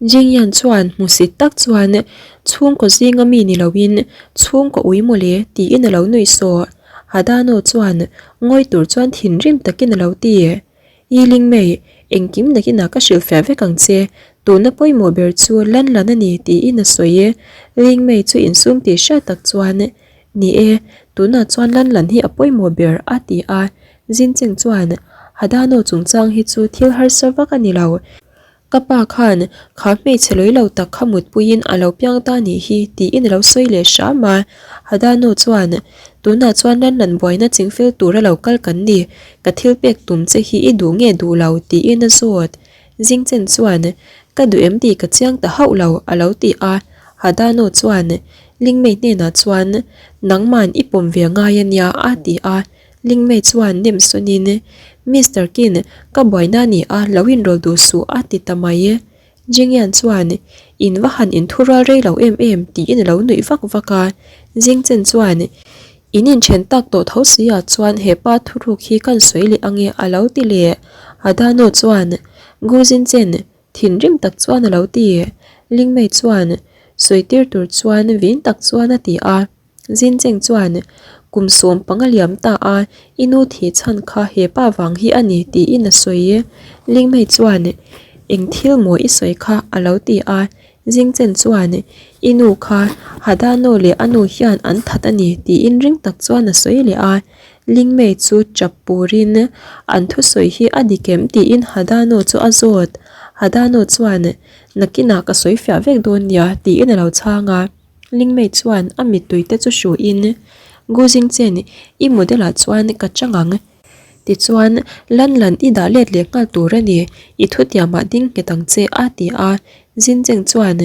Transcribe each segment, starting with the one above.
Jingyan chuan hmusit tak chuan chhungkaw zinga mi ni loin chhungkaw ui mawle tiin a lo nuih sawh. Hadano chuan ngawi tur chuan thinrim takin a lo ti. I Lingmei, engkim nakinah ka hrilhfiah vek ang che, tuna pawimawh ber chu lan lan a ni tiin a sawi. Lingmei chu insum tih hriat tak chuan, Ni e, tunah chuan lan lan hi a pawimawh ber a ti a. Zincheng chuan, Hadano chungchang hi chu thil harsa vak a ni lo. Ka pa khan kha hmeichhe lawih lo tak kha mutpuiin a lo piang ta nih hi tiin a lo sawi leh hram a. Hadano chuan, Tunah chuan Lanlan buaina chingfel tura lo kal kan ni, ka thil pek tum che hi i duh nge duh lo? tiin a zawt. Zingchen chuan, Ka duh em tih ka chiang ta hauh lo, a lo ti a. Hadano chuan, Lingmei hnenah chuan, Nangman i pawm ve ngai a nia, a ti a. Lingmei chuan nem sawnin, Mister Kin, ka buaina a ni a, lo inrawl duh suh a ti ta mai. Jingyan chuan, In va han inthurual rei lo em em tiin a lo nuih vak vak a. Jingchen chuan, In inthen tak tawh tho si ah chuan he pa thuruk hi kan sawi leh ange a lo ti leh. Adano chuan, Gu Jinchen, thinrim tak chuan a lo ti. Lingmei chuan, Sawi tir tur chuan vin tak chuan a ti a. Zincheng chuan, Kum 15 liam ta a, i nu thih chhan kha he pa vang hi a ni tiin a sawi. Lingmei chuan, Eng thil maw i sawi kha? a lo ti a. Zingchen chuan, I nu kha Hadano leh a nu hian an that a ni tiin ring tak chuan a sawi leh a. Lingmei chu chap purin, An thusawi hi a dik em? tiin Hadano chu a zawt. Hadano chuan, Nakinah ka sawi fiah vek dawn nia tiin a lo chhang a. Lingmei chuan a mittui te chu hruin, Gu Jingchen, i model ah chuan ka chang ang. Tichuan, Lan Lan i dah let leh nghal tur a ni, i thutiam ah ding nghet ang che a ti a. Jincheng chuan,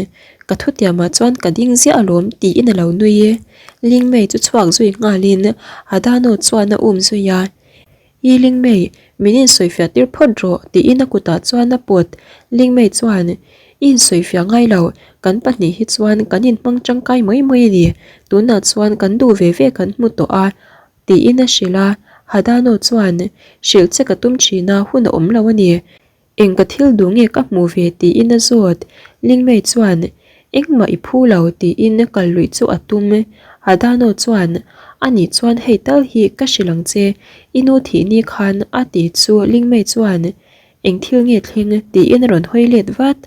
Ka thutiam ah chuan ka ding ziah alawm tiin a lo nui. Lingmei chu chhuak zui nghalin Hadano chuan a um zui a. I Lingmei, min insawifiah tir phawt rawh, tiin a kutah chuan a pawt. Lingmei chuan, I insawifiah ngai lo, kan pahnih hi chuan kan inhmang tangkai mai mai a ni, tunah chuan kan duh ve ve kan hmu tawh a, tiin a hrilh a. Hadano chuan, Hrilh che ka tum thin a, hun a awm lo a ni. Eng ka thil duh nge ka hmuh ve tiin a zawt. Lingmei chuan, Engmah i phu lo tiin kal luih chu a tum. Hadano chuan, Anih chuan hei tal hi ka hrilh ang che, i nu thih ni khan a ti chu Lingmei chuan, Eng thil nge thleng? tiin a rawn hawi let vat.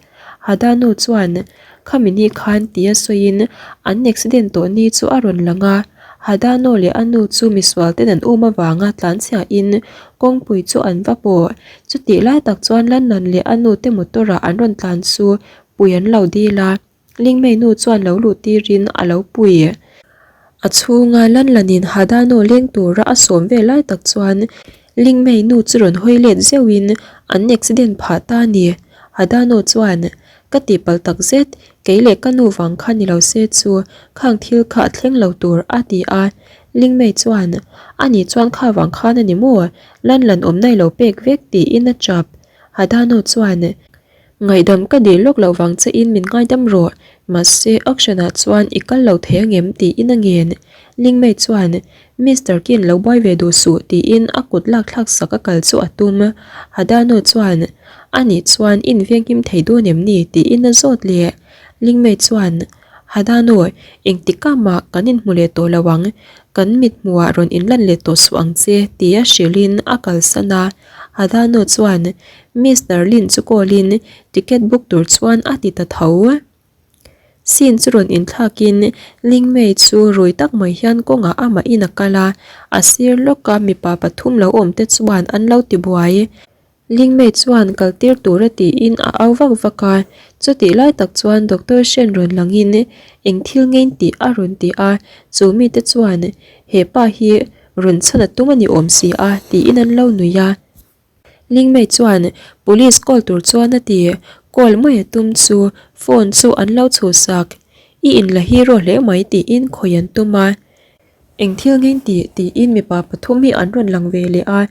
Hadano chuan, Khami ni khan tia sawiin an accident tawh ni chu a rawn lang a. Hadano leh a nu chu misual ten an um avanga tlanchhiahin kawngpui chu an va pawh. Chutih lai tak chuan Lanlan leh a nu te motor ah an rawn tlan chu pui an lo dil a, Lingmei nu chuan lo luh tirin a lo pui. A chhunga Lanlanin Hadano leng tura a sawm ve lai tak chuan Lingmei nu chu rawn hawi let zeuhin an accident phah ta a ni. Hadano chuan, Ka tihpalh tak zet, kei leh ka nu vang kha ni lo se chu khang thil kha a thleng lo tur a ti a. Lingmei chuan, Ani chuan kha vang khan a ni maw? Lan lan awmna i lo pek vek tiin a chap. Hadano chuan, Ngaihdam ka dil lawk loh vang che in min ngaidam rawh, mahse auction ah chuan i kal lo thei angem tiin a ngen. Lingmei chuan, Mister Kin lo buai ve duh suh tiin a kut lak thlak sak a kal chu a tum. Hadano chuan, Anih chuan in venghim thei dawn em ni tiin a zawt leh. Lingmei chuan, Hadano, engtikah mah kan inhmu leh tawh lo ang, kan mithmuhah rawn inlan leh tawh suh ang che tia hrilhin a kalsan a. Hadano chuan Mister Lin chu call in ticket book tur chuan a ti ta tho. Scene chu rawn inthlakin Lingmei chu rui tak mai hian kawngah amahin a kal a, a sir lawka mipa pathum lo awm te chuan an lo ti buai. Lingmei chuan kal tir tura tiin a au vak vak a, chutih lai tak chuan Doctor Shen rawn langin eng thil ngein tih a rawn ti a, chu mite chuan he pa hi rawn chhan a tum a ni awm si a tiin an lo nui a. Lingmei chuan police call tur chuan a ti, call mai a tum chu phone chu an lo chhuhsak, I inla hero hle mai tiin khawi an tum a. Eng thil ngeng tih tiin mipa pathum hi an rawn lang ve leh a,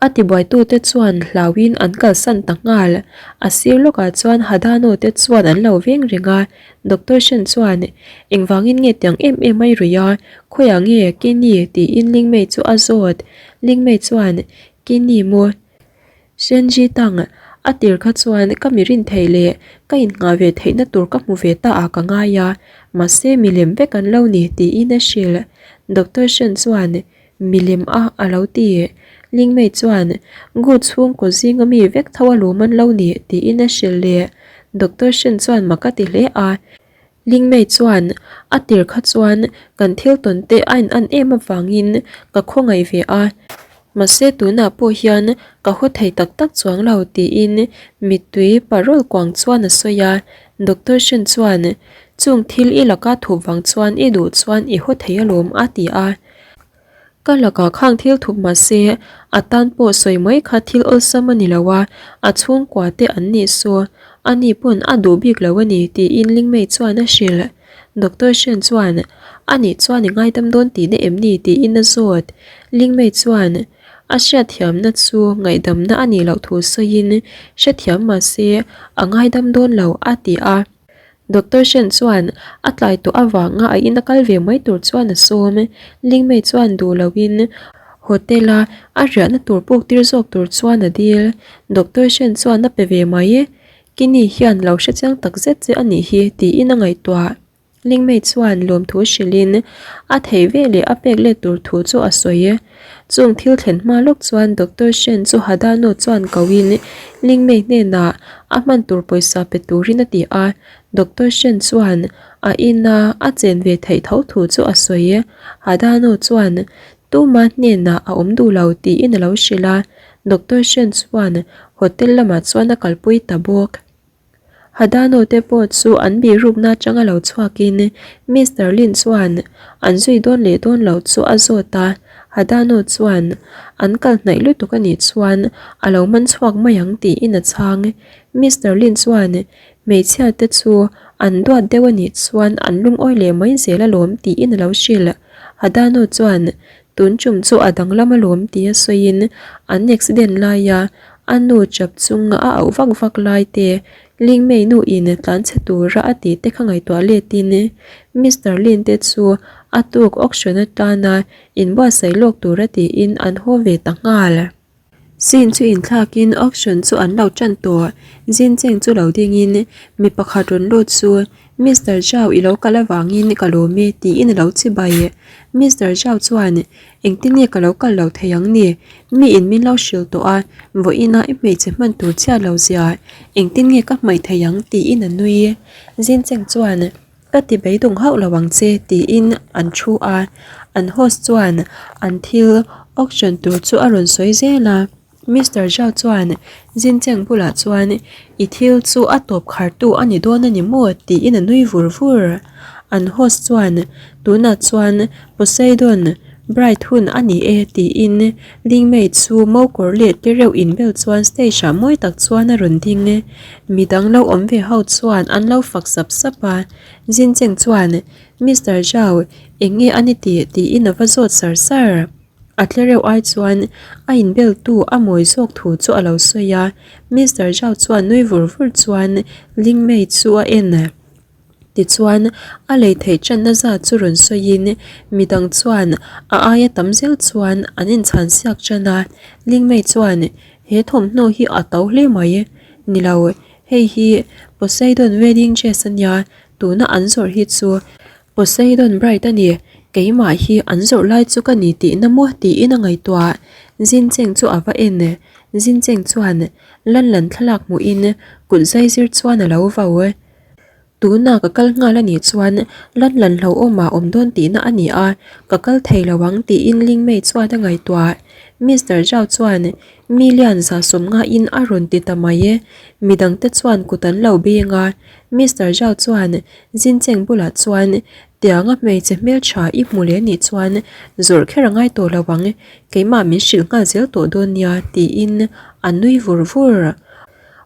a tibuaitute chuan hlauhin an kalsan ta nghal. A sir lawkah chuan Hadano te chuan an lo veng reng a, Doctor Shen chuan, Engvangin nge tiang em em a i ruih a, khawiah nge Kenny tiin Lingmei chu a zawt. Lingmei chuan, Kenny maw? Shenji Tang. A tir kha chuan ka mi rin theih leh ka innghah ve theihna tur ka hmu ve ta ah ka ngai a, mahse milem vek an lo ni tiin a hrilh. Doctor Shen chuan milem a a lo ti. Lingmei chuan Gu chhungkaw zinga mi vek tho a lawm an lo ni tiin a hrilh leh. Doctor Shen chuan mak a ti hle a. Lingmei chuan a tir kha chuan kan thil tawn te a in an em avangin ka khawngaih ve a, mahse tunah pawh hian ka haw thei tak tak chuang lo tiin mittui parawl kuang chuan a sawi a, Doctor Shen chuan chung thil i laka thup vang chuan i duh chuan i haw thei alawm a ti a. Ka lakah khang thil thup mah se, a tan pawh sawi mai kha thil awlsam a ni lo a, a chhungkua te an nih saw, a ni pawn a duh bik lo a ni tiin Lingmei chuan a hrilh. Doctor Shen chuan, A nih chuan i ngaidam dawn tihna em ni? tiin a zawt. Lingmei chuan, A hriatthiamna chu ngaihdamna a nih loh thu sawiin, Hrethiam mah se, a ngaidam dawn lo, a ti a. Doctor Shen chuan a tlai tawh avanga a ina kal ve mai tur chuan a sawm. Lingmei chuan duh loin hotel a a riahna tur puk tir zawk tur chuan a dil. Doctor Shen chuan a pe ve mai. Kini hian lo hrechiang tak zet che a nih hi tiin a ngaihtuah. Lingmei chuan lawmthu hrilhin a theih ve leh a pek let tur thu chu a sawi. Chung thil thlen hma lawk chuan Doctor Shen chu Hadano chuan koin Lingmei hnenah a hman tur pawisa pe turin a ti a, Doctor Shen chuan a ina a chen ve theih tho thu chu a sawi. Hadano chuan tuma hnenah a awm duh lo tiin a lo hrilh a, Doctor Shen chuan hotel lamah chuan a kalpui ta bawk. Hadano te pawh chu an bihrukna atanga lo chhuakin Mister Lin chuan an zui dawn leh dawn loh chu a zawt a, Hadano chuan an kal hnaih lutuk a nih chuan a lo man chhuak mai ang tiin a chhang. Mister Lin chuan hmeichhia te chu an duat deuh a nih chuan an lungawi leh mai zel alawm tiin a lo hrilh. Hadano chuan tun tum chu a danglam alawm tia sawiin an accident laia A nu chap chunga a auh vak vak lai te, Lingmei nu in tlan chhe tura a tih te kha ngaihtuah letin Mister Lin te chu a tuk auction atana inbuatsaih lawk tura tiin an haw ve ta nghal. Scene chu inthlakin auction chu an lo tan tawh, Jincheng chu lo dingin mi pakhat rawn lut chu Mister Zhao i lo kal avangin ka lawm e tiin a lo chibai. Mister Zhao chuan Engtin nge ka lo kal lo thei ang ni? Mi in min lo hrilh tawh a, vawiin a i hmeichhe hman tur chiah lo zia, engtin nge ka hmaih thei ang? tiin a nui. Zincheng chuan, Ka ti beidawng hauh lo ang che, tiin an thu a. An host chuan an thil auction tur chu a rawn sawi zel a. Mister Zhao chuan Jincheng bulah chuan I thil chu a tawp khartu a ni dawn a ni maw? tiin a nui vur vur. An host chuan Tunah chuan Poseidon bride hun a ni e tiin Lingmei chu mokawr leh te reuh inbel chuan stage ah mawi tak chuan a rawn ding. Midang lo awm ve ho chuan an lo fak sap sap a. Jincheng chuan Mister Zhao eng nge a ni tih? tiin a va zawt sar sar. A tlereuh ai chuan a inbeltu a mawi zawk thu chu a lo sawi a, Mister Zhao chuan nui vur vur chuan Lingmei chu a en. Tichuan, a lei theih channa zat chu rawn sawiin midang chuan a aia tam zel chuan an inchhan siak tan a, Lingmei chuan, He thawmhnaw hi a to hle mai. Ni lo, hei hi Poseidon wedding dress a nia, tuna an zawrh hi chu Poseidon Bride a ni, keimah hi an zawrh lai chu ka ni tihna maw tiin a ngaihtuah. Zincheng chu a va en. Zincheng chuan Lanlan thlalak hmuhin kut zai zir chuan a lo vau. Tuna ka kal nghal a nih chuan Lanlan hlauhawmah awm dawn tihna a ni a, ka kal thei lo ang tiin Lingmei chuan a ngaihtuah. Mister Zhao chuan million 150 in a rawn ti ta mai. Midangte chuan kut an lo beng a, Mister Zhao chuan Zincheng bulah chuan tianga hmeichhe hmeltha i hmu leh nih chuan zawrh kher a ngai tawh lo ang, keimah min hrilh nghal zel tawh dawn nia tiin a nui vur vur.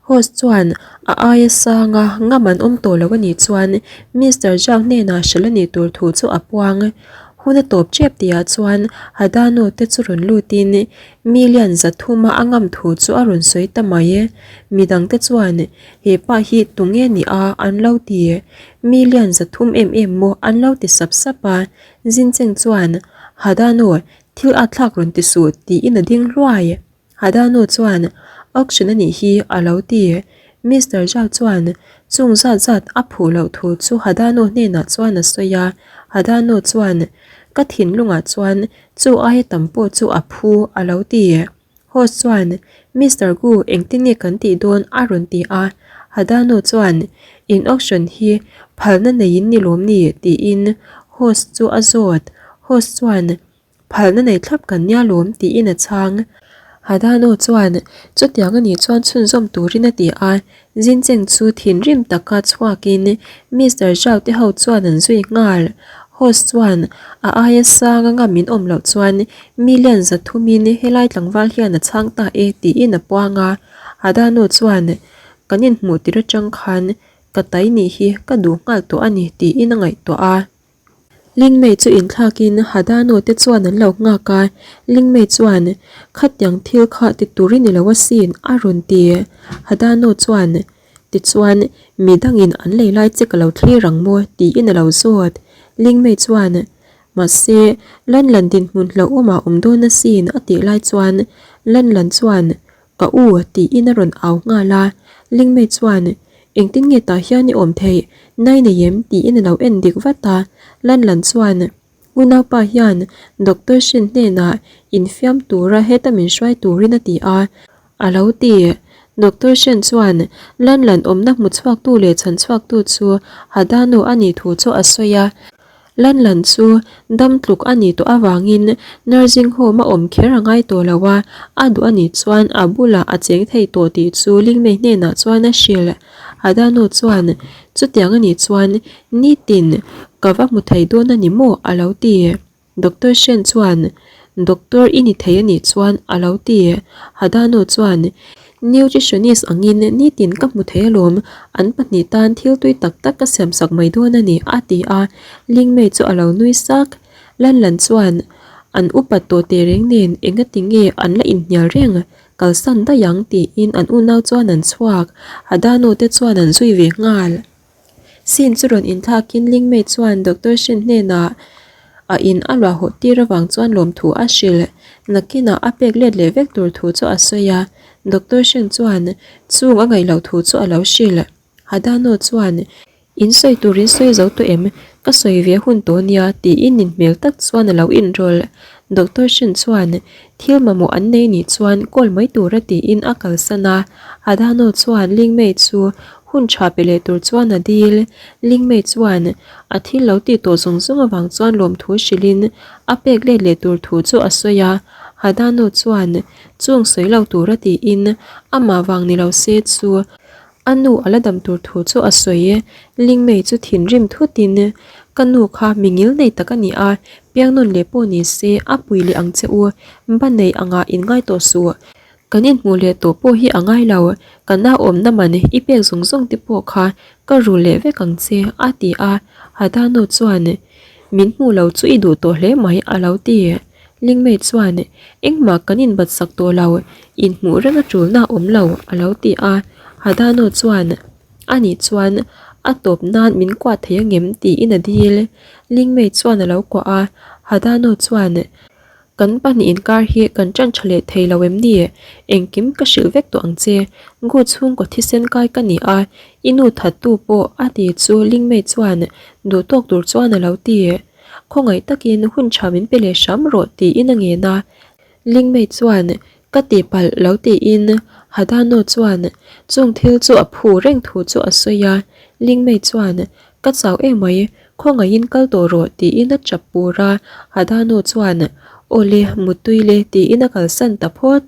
Host chuan a aia sanga ngam an awm tawh lo a nih chuan Mister Zhang hnenah hrilh a nih tur thu chu a puang. Hun a tawp tep tihah chuan Hadano te chu rawn lutin million 300 a a ngam thu chu a rawn sawi ta mai. Midangte chuan He pa hi tunge ni a an lo ti? Mi lian 300 em em maw an lo ti sap sap a, Zincheng chuan Hadano thil a thlak rawn ti suh tiin a ding hluai. Hadano chuan. Auction a nih hi, a lo ti. Mister Zhao chuan chung zat zat a phuh loh thu chu Hadano hnenah chuan a sawi a. Hadano chuan, Ka thinlungah chuan chu aia tam pawh chu a phu, a lo ti. Host chuan, Mister Gu, engtin nge kan tih dawn? a rawn ti a. Hadano chuan, In auction hi phalna neiin ni lawm ni? tiin host chu a zawt. Host chuan, Phalna nei thlap kan nia lawm tiin a chhang. Hadano chuan chutiang a nih chuan chhunzawm turin a ti a, Zincheng chu thinrim taka chhuakin Mister Zhao te ho chuan an zui nghal. Host chuan a aia sang anga min awm loh chuan million zathumin helai tlangval hian a chhang ta e tiin a puang a. Hadano chuan kan inhmuh tir atang khan ka tai nih hi ka duh nghal tawh a ni tiin a ngaihtuah a. Lingmei chu inthlakin Hadano te chuan an lo nghak a, Lingmei chuan, Khatiang thil kha ti tur i ni lo asin, a rawn ti. Hadano chuan, Tichuan, mi dangin an lei lai che ka lo thlir ang maw? tiin a lo zawt. Lingmei chuan, Mahse, Lanlan dinhmun hlauhawmah awm dawn asin, a tih lai chuan Lanlan chuan, Ka u, tiin a rawn au nghal a. Lingmei chuan, Engtin nge tah hian i awm theih? Nai nei em? tiin a lo en dik vat a. Lanlan chuan, Unaupa hian Doctor Shin hnenah infiam tura heta min hruai turin a ti a, a lo ti. Doctor Shin chuan Lanlan awmna hmu chhuaktu leh chhan chhuaktu chu Hadano a nih thu chu a sawi a. Lanlan chu dam tluk a nih tawh avangin nursing home a awm kher a ngai tawh lo a, a duh a nih chuan a bulah a cheng thei tawh tih chu Lingmei hnenah chuan a hrilh. Adano chuan, Chutiang a nih chuan nitin ka va hmu thei dawn a ni maw? a lo ti. Doctor Shen chuan, Doctor i ni thei a nih chuan a lo ti. Hadano chuan, Nutritionist angin nitin ka hmu thei alawm, an pahnih tan thil tui tak tak ka siamsak mai dawn a ni, a ti a. Lingmei chu a lo nui sak. Lanlan chuan, An upat tawh teh reng nen engati nge an la inhnial reng, kalsan daih ang, tiin an unau chuan an chhuak. Hadano te chuan an zui ve nghal. Sin chu rawn inthlakin Lingmei chuan Doctor Shin hnenah a in a luah hawh tir avang chuan lawmthu a hrilh. Nakinah a pek let leh vek tur thu chu a sawi a. Doctor Shin chuan chung a ngaih loh thu chu a lo hrilh. Hadano chuan, In sawi turin sawi zo tawh em? Ka sawi ve hun tawh nia tiin nin hmel tak chuan a lo inrawlh. Doctor Shin chuan thil mamawh an nei nih chuan call mai tura tiin a kalsan a. Hadano chuan Lingmei chu Hun tha pe leh tur chuan a dil. Lingmei chuan a thil lo tih tawh zawng zawng avang chuan lawmthu hrilhin a pek let leh tur thu chu a sawi a. Hadano chuan chung sawi lo tura tiin amah vang ni lo se chu a nu a la dam tur thu chu a sawi. Lingmei chu thinrim thutin, Ka nu kha mi ngil nei tak a ni a, piangnawn leh pawh ni se a pui leh ang che u, ba nei angah inngai tawh suh. Kan inhmuh leh tawh pawh hi a ngai lo, ka nauawmna man i pek zawng zawng te pawh kha ka rul leh vek ang che, a ti a. Hadano chuan, Min hmuh lo chu i duh tawh hle mai, a lo ti. Lingmei chuan, Engmah kan inbatsak tawh lo, inhmuh reng a tulna a awm lo, a lo ti a. Hadano chuan, Ani chuan a tawp nan min kuah thei angem? tiin a dil. Lingmei chuan a lo kuah a, Hadano chuan, Kan pahnih inkar hi kan ṭan ṭha leh thei lo em ni? Engkim ka hrilh vek tawh ang che. Gu chhungkaw thisen kai ka ni a, i nu thattu pawh a ti chu Lingmei chuan duh tawk tur chuan a lo ti. Khawngaih takin hun ṭha min pe leh hram rawh tiin a ngen a. Lingmei chuan ka tihpalh lo tiin Hadano chuan chung thil chu a phu reng thu chu a sawi a. Lingmei chuan Ka chau emai, khawngaihin kal tawh rawh tiin a chap pur a, Hadano chuan Awle, muttui le tiin a kalsan ta phawt.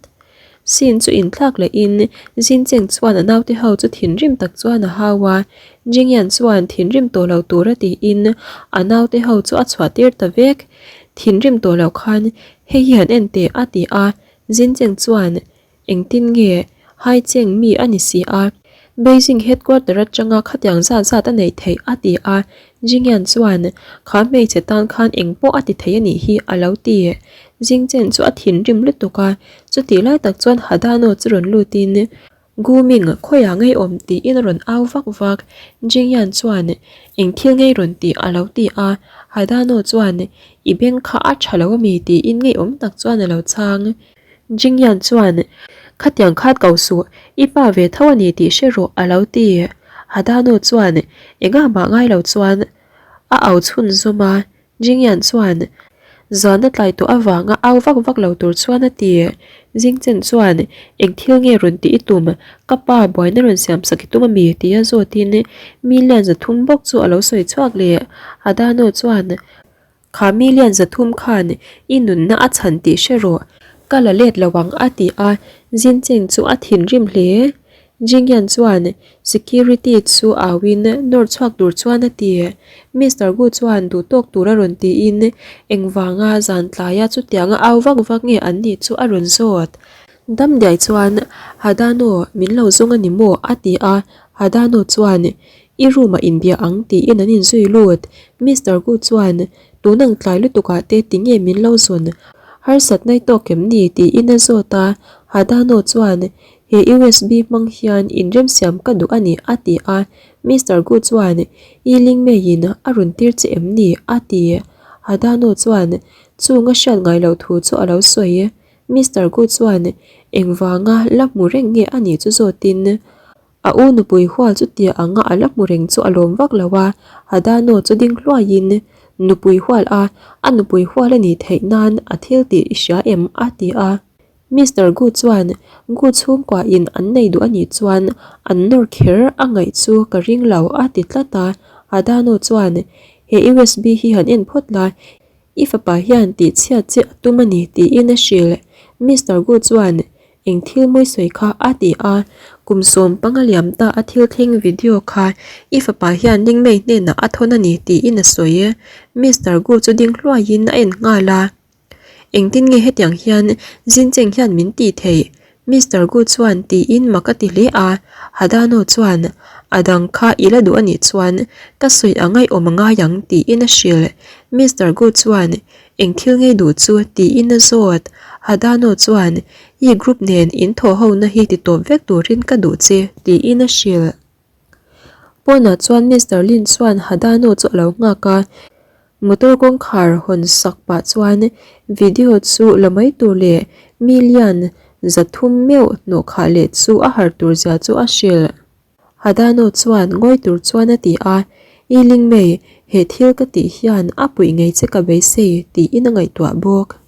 Sin chu inthlak lehin Jincheng chuan a naute ho chu thinrim tak chuan a hau a, Jingyan chuan thinrim tawh lo tura tiin a naute ho chu a chhuah tir ta vek. Thinrim tawh lo khan hei hi han en teh a ti a, Jincheng chuan Engtin nge Haicheng mi a ni si a? Beijing headquarter atanga khatiang zat zat a neih theih a ti a, Jingyan chuan kha hmeichhe tan khan eng pawh a ti thei a nih hi a lo ti. Jingchen chu a thinrim lutuk a, chutih lai tak chuan Hadano chu rawn lutin Gu Ming khawiah ngei awm tiin a rawn au vak vak. Jingyan chuan eng thil ngei rawn tih a lo ti a, Hadano chuan i beng kha a tha lo ami tiin ngeiawm tak chuan a lo chhang. Jingyan chuan, Khatiang khat ko suh, i pa ve tho a ni tih hre rawh a lo ti. Hadano chuan engah mah ngai lo chuan a au chhunzawm a, Jingyan chuan zan a tlai tawh avanga au vak vak lo tur chuan a ti. Jingchen chuan eng thil nge rawn tih i tum, ka pa buaina rawn siam sak i tum ami tia zawtin million 300 bawk chu a lo sawi chhuak leh. Hadano chuan Kha million 300 khan i nunna a chhan tih hre rawh, ka la let lo ang a ti a, Jincheng chu a thinrim hle. Jingyan chuan security chu auin nawr chhuak tur chuan a ti. Mister Gu chuan duh tawk tur a rawn tiin engvanga zan tlaia chutianga au vak vak nge an nih chu a rawn zawt. Damdiai chuan Hadano min lo zawng a ni maw? a ti a, Hadano chuan I room ah inbia ang tiin an inzui lut. Mister Gu chuan, Tun ang tlai lutuk ah te tinge min lo zawn? Harsatna i tawk em ni? tiin a zawt a. Hadano chuan, He USB hmang hian inremsiam ka duh a ni a ti a. Mister Gu chuan, I ling meiin a rawn tir che em ni? a ti. Hadano chuan, Chung a hriat ngai loh thu chu a lo sawi. Mister Gu chuan, Engvanga la hmu reng nge a nih chu zawtin? A u nupui hual chu tia anga a la hmu reng chu a lawm vak lo a, Hadano chu ding hluaiin, Nupui hual a, a nupui hual a nih theih nan a thil tih i hria em? a ti a. Mister Gu chuan, Gu chhungkua in an nei duh a nih chuan an nawr kher a ngaih chu ka ring lo a ti tlat a. Hadano chuan, He USB hi han en phawt la, i fapa hian tih chhiat che a tum a ni tiin a hrilh. Mister Gu chuan, Eng thil mawi sawi kha a ti a, kum 15 liam ta a thil thleng video kha i fapa hian Lingmei hnenah a thawn a ni tiin a sawi. Mister Gu chu ding hluaiin a en nghal a. Engtin nge hetiang hian Zincheng hian min tih theih? Mister Gu chuan tiin mak a ti hle a. Hadano chuan, A dang kha i la duh a nih chuan ka sawi a ngaihawm a ngai ang tiin a hrilh. Mister Gu chuan, Eng thil ngei duh chu tiin a zawt. Hadano chuan, I group nen in thawh hona hi ti tawp vek turin ka duh che, tiin a hrilh. Pawnah chuan Mister Lin chuan Hadano chu a lo nghak a, motor kawngkhar hawn sak pah chuan video chu la mai tur leh million 300 meuh hnawh khah leh chu a har tur zia chu a hrilh. Hadano chuan ngawi tur chuan a ti a, I Lingmei, he thil ka tih hian a puih ngei che ka beisei tiin a ngaihtuah bawk.